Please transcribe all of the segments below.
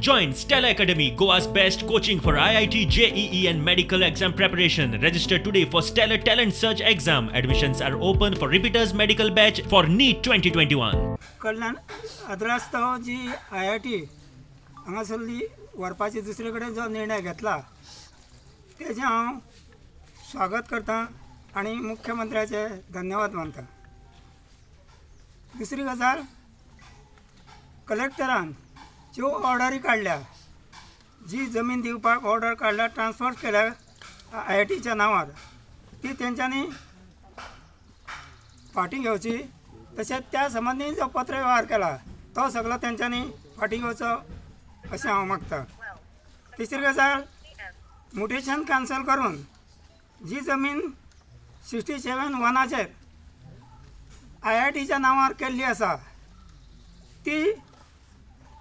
Join Stella Academy, Goa's best coaching for IIT, JEE and medical exam preparation. Register today for Stellar Talent Search exam. Admissions are open for repeaters medical batch for NEET 2021. कडल्यान आद्रास्तांव जी I I T हांगासरली व्हरपाची दुसरे कडेन जो निर्णय घेतला तेजें हांव स्वागत करता आनी मुख्यमंत्र्याचे धन्यवाद मानता. दुसरी गजाल, कलेक्टरान ज्यो ऑर्डरी काडल्या, जी जमीन दिवपाक ऑर्डर काडल्या, ट्रान्सफर केल्या I I टीच्या नांवार, ती तेंच्यांनी फाटीं घेवची. तशेंच त्या संबंदी जो पत्र व्यवहार केला तो सगळो तेंच्यांनी फाटीं घेवचो अशें हांव मागता. तिसरी गजाल, म्युटेशन कॅन्सल करून जी जमीन 67 1 I I टीच्या नांवार केल्ली आसा ती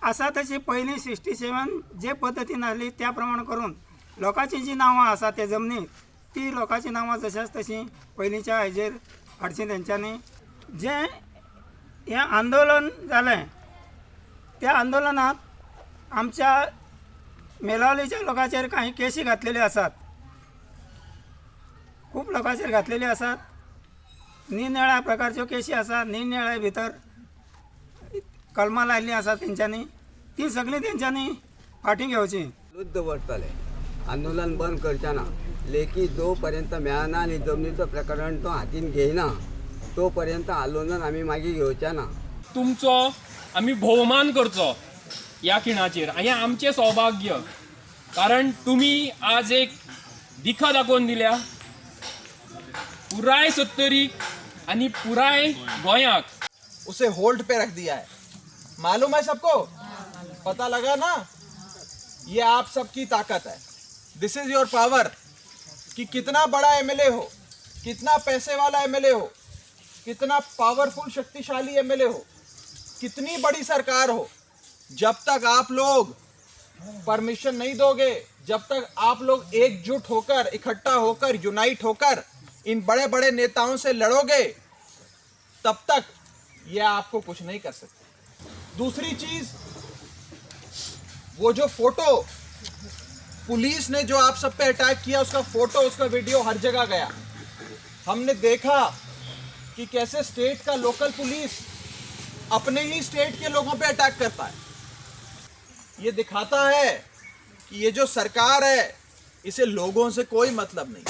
आसा तशी पयलीं 67 जे पद्दतीन आसली त्या प्रमाण करून लोकांची जी नांवां आसा ते जमनीर ती लोकांची नांवां जशाच तशीं पयलींच्या हेजेर हाडची तेंच्यांनी. जें हें आंदोलन जालें त्या आंदोलनात आमच्या मेलावलीच्या लोकांचेर कांय केशी घातलेल्यो आसात, खूब लोकांचेर घातलेल्यो आसात. निरनिळ्या प्रकारच्यो केशी आसात, निरनिळ्या भितर कलमां लायिल्लीं आसात तेंच्यांनी, ती सगळीं तेंच्यांनी फाटीं घेवची. चालूच दवरतले, आंदोलन बंद करचे ना. लेखी जो पर्यंत मेळना आनी जमनीचो प्रकरण तो हातीन घेयना तो पर्यंत आंदोलन आमी मागीर घेवचे ना. तुमचो आमी भोवमान करचो ह्या खिणाचेर आनी आमचें सौभाग्य, कारण तुमी आज एक दिखा दाखोवन दिल्या पुराय सत्तरीक आनी पुराय गोंयाक. उसे होल्ड पे रख दिया है. मालूम है सबको? पता लगा ना? ये आप सबकी ताकत है. This is your power कि कितना बड़ा एमएलए हो, कितना पैसे वाला एमएलए हो, कितना पावरफुल शक्तिशाली एमएलए हो, कितनी बड़ी सरकार हो, जब तक आप लोग परमिशन नहीं दोगे, जब तक आप लोग एकजुट होकर, इकट्ठा होकर, यूनाइट होकर इन बड़े बड़े नेताओं से लड़ोगे, तब तक ये आपको कुछ नहीं कर सकते. दूसरी चीज, वो जो फोटो, पुलिस ने जो आप सब पे अटैक किया, उसका फोटो, उसका वीडियो हर जगह गया. हमने देखा कि कैसे स्टेट का लोकल पुलिस अपने ही स्टेट के लोगों पे अटैक करता है. ये दिखाता है कि ये जो सरकार है, इसे लोगों से कोई मतलब नहीं.